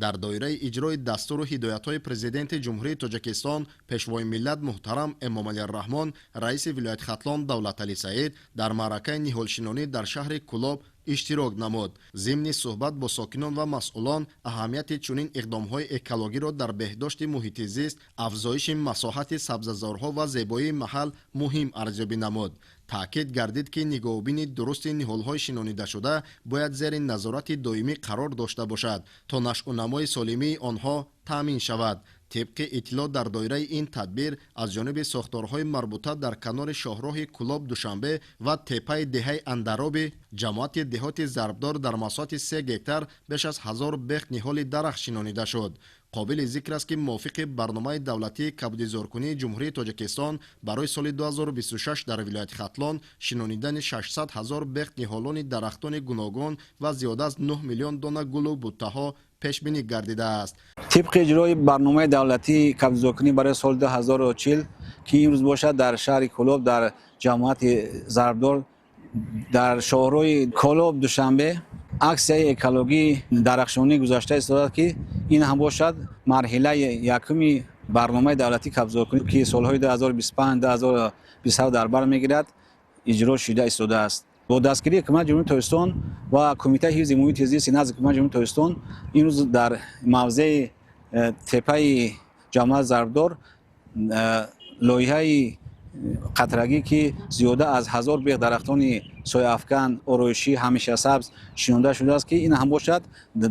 Дар доираи иҷрои дастуру ҳидоятҳои Президенти Ҷумҳурии Тоҷикистон, Пешвои миллат муҳтарам Эмомалӣ Раҳмон, раиси вилояти Хатлон Давлаталӣ Саид дар маъракаи ниҳолшинонӣ дар шаҳри Кӯлоб иштирок намуд. Зимни суҳбат бо сокинон ва масъулон аҳамияти чунин иқдомҳои экологиро дар беҳдошти муҳити зист, афзоиши масоҳати сабзазорҳо ва зебоии маҳал муҳим арзёбӣ намуд. Таъкид гардид, ки нигоҳубини дурусти ниҳолҳои шинонидашуда бояд зери назорати доимӣ қарор дошта бошад, то нашъунамои солимии онҳо таъмин шавад. Тибқи иттилоъ, дар доираи ин тадбир аз ҷониби сохторҳои марбута дар канори шоҳроҳи Кӯлоб Душанбе ва теппаи деҳаи Андароби ҷамоати деҳоти Зарбдор дар масоҳати 3 гектар беш аз 1000 бех ниҳоли дарахт шинонида шуд. Қобили зикр аст, ки мувофиқи барномаи давлатии кабудизоркунии Ҷумҳурии Тоҷикистон барои соли 2026 дар вилояти Хатлон шинонидани 600 ҳазор бех ниҳолони дарахтони гуногун ва зиёда аз 9 миллион дона гулу буттаҳо пешбинӣ гардидааст. Тибқи иҷрои барномаи давлатии кабудизоркунӣ барои соли 2040, ки имрӯз бошад, дар шаҳри Кӯлоб, дар ҷамоати Зарбдор, дар шоҳроҳи Кӯлоб Душанбе аксияи экологии дарахтшинонӣ гузашта истодааст, ки ин ҳам бошад марҳилаи якуми барномаи давлатии кабудизоркунӣ, ки солҳои 2025 2027 дар бар мегирад, иҷро шуда истодааст. Бо дастгирии Ҳукумати Ҷумҳурии Тоҷикистон ва Кумитаи ҳифзи муҳити зисти назди Ҳукумати Ҷумҳурии Тоҷикистон имрӯз дар мавзеи теппаи ҷамоат Зарбдор лоиҳаи қатрагӣ, ки зиёда аз 1000 бех дарахтони сояафкан, ороишӣ, ҳамешасабз шинонда шудааст, ки ин ҳам бошад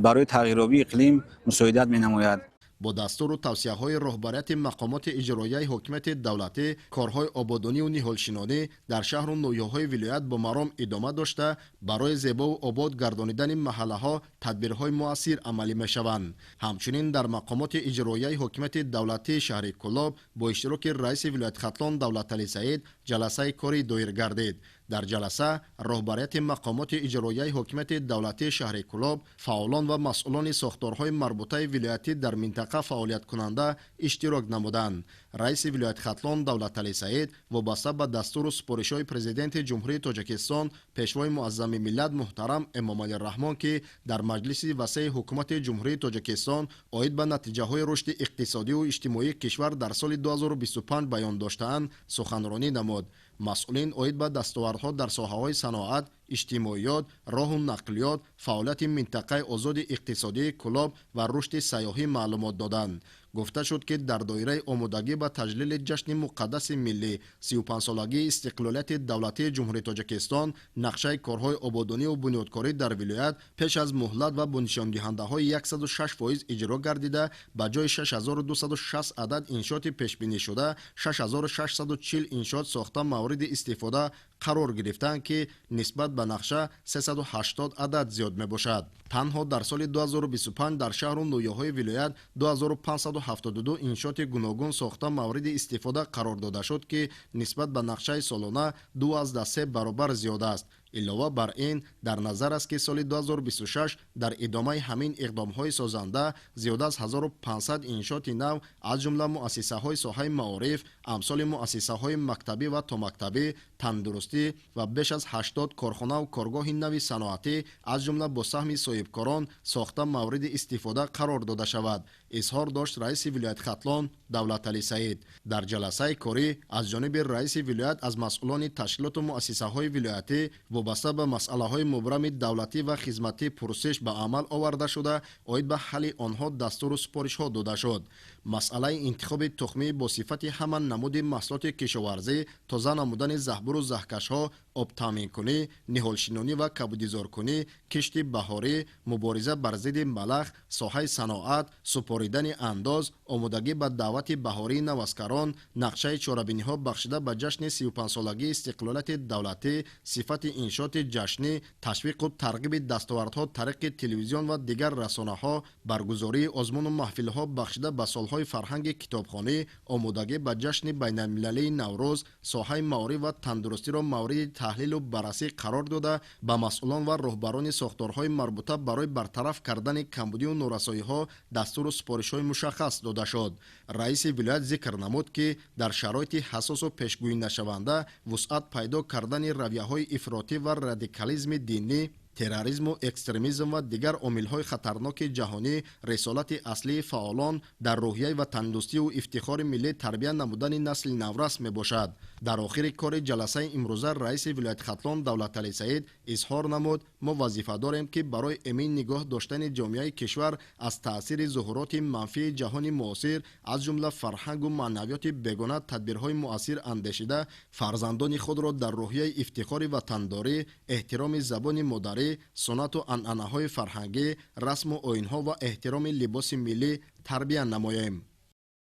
барои тағйирёбии иқлим мусоидат менамояд. Бо дастуру тавсияҳои роҳбарияти мақомоти иҷроияи ҳокимияти давлатӣ корҳои ободониву ниҳолшинонӣ дар шаҳру ноҳияҳои вилоят бо маром идома дошта, барои зебову обод гардонидани маҳаллаҳо тадбирҳои муассир амалӣ мешаванд. Ҳамчунин дар мақомоти иҷроияи ҳокимияти давлатии шаҳри Кӯлоб бо иштироки раиси вилояти Хатлон Давлаталӣ Саид ҷаласаи корӣ доир гардид. Дар ҷаласа роҳбарияти мақомоти иҷроияи ҳокимияти давлатии шаҳри Кӯлоб, фаъолон ва масъулони сохторҳои марбутаи вилоятӣ дар минтақа фаъолияткунанда иштирок намуданд. Раиси вилояти Хатлон Давлаталӣ Саид вобаста ба дастуру супоришҳои Президенти Ҷумҳурии Тоҷикистон, Пешвои муаззами миллат муҳтарам Эмомалӣ Раҳмон, ки дар маҷлиси васеи Ҳукумати Ҷумҳурии Тоҷикистон оид ба натиҷаҳои рушди иқтисодиву иҷтимоии кишвар дар соли 2025 баён доштаанд, суханронӣ намуд. Масъулин оид ба дастовардҳо дар соҳаҳои саноат, иҷтимоиёт, роҳу нақлиёт, фаъолияти минтақаи озоди иқтисодии Кӯлоб ва рушди сайёҳӣ маълумот доданд. Гуфта шуд, ки дар доираи омодагӣ ба таҷлили ҷашни муқаддаси миллӣ, 35-солагии истиқлолияти давлатии Ҷумҳурии Тоҷикистон, нақшаи корҳои ободониву бунёдкорӣ дар вилоят пеш аз муҳлат ва бо нишондиҳандаҳои 106% иҷро гардида, ба ҷои 6260 адад иншооти пешбинишуда 6640 иншоот сохта мавриди истифода қарор гирифтаанд, ки нисбат ба нақша 380 адад зиёд мебошад. Танҳо дар соли 2025 дар шаҳру ноҳияҳои вилоят 2572 иншооти гуногун сохта мавриди истифода қарор дода шуд, ки нисбат ба нақшаи солона 2,3 баробар зиёд аст. Илова бар ин, дар назар аст, ки соли 2026 дар идомаи ҳамин иқдомҳои созанда зиёда аз 1500 иншооти нав, аз ҷумла муассисаҳои соҳаи маориф, амсоли муассисаҳои мактабӣ ва томактабӣ, тандурустӣ ва беш аз 80 корхонаву коргоҳи нави саноатӣ, аз ҷумла бо саҳми соҳибкорон, сохта мавриди истифода қарор дода шавад, изҳор дошт раиси вилояти Хатлон Давлаталӣ Саид. Дар ҷаласаи корӣ аз ҷониби раиси вилоят аз масъулони ташкилоту муассисаҳои вилоятӣ вобаста ба масъалаҳои мубрами давлатӣ ва хизматӣ пурсиш ба амал оварда шуда, оид ба ҳалли онҳо дастуру супоришҳо дода шуд. Масъалаи интихоби тухмӣ бо сифати ҳама намуди маҳсулоти кишоварзӣ, тоза намудани заҳбуру заҳкашҳо, обтаъминкунӣ, ниҳолшинонӣ ва кабудизоркунӣ, кишти баҳорӣ, мубориза бар зидди малах, соҳаи саноат, супоридани андоз, омодагӣ ба даъвати баҳории наваскарон, нақшаи чорабиниҳо бахшида ба ҷашни 35-солагии истиқлолияти давлатӣ, сифати иншооти ҷашнӣ, ташвиқу тарғиби дастовардҳо тариқи телевизион ва дигар расонаҳо, баргузории озмуну маҳфилҳо бахшида ба солҳои фарҳанги китобхонӣ, омодагӣ ба ҷашни байналмилалии Наврӯз, соҳаи маориф ва тандурустиро мавриди таҳлилу баррасӣ қарор дода, ба масъулон ва роҳбарони сохторҳои марбута барои бартараф кардани камбудию норасоиҳо дастуру супоришҳои мушаххас дода шуд. Раиси вилоят зикр намуд, ки дар шароити ҳассосу пешгӯинашаванда вусъат пайдо кардани равияҳои ифротӣ ва радикализми динӣ Терроризму экстремизм ва дигар омилҳои хатарноки ҷаҳонӣ, рисолати аслии фаъолон дар рӯҳияи ватандӯстиву ифтихори миллӣ тарбия намудани насли наврас мебошад. Дар охири кори ҷаласаи имрӯза раиси вилояти Хатлон Давлаталӣ Саид изҳор намуд: мо вазифа дорем, ки барои эмин нигоҳ доштани ҷомеаи кишвар аз таъсири зуҳуроти манфии ҷаҳони муосир, аз ҷумла фарҳангу маънавиёти бегона, тадбирҳои муассир андешида, фарзандони худро дар рӯҳияи ифтихори ватандорӣ, эҳтироми забони модарӣ, суннату анъанаҳои фарҳангӣ, расму оинҳо ва эҳтироми либоси миллӣ тарбия намоем.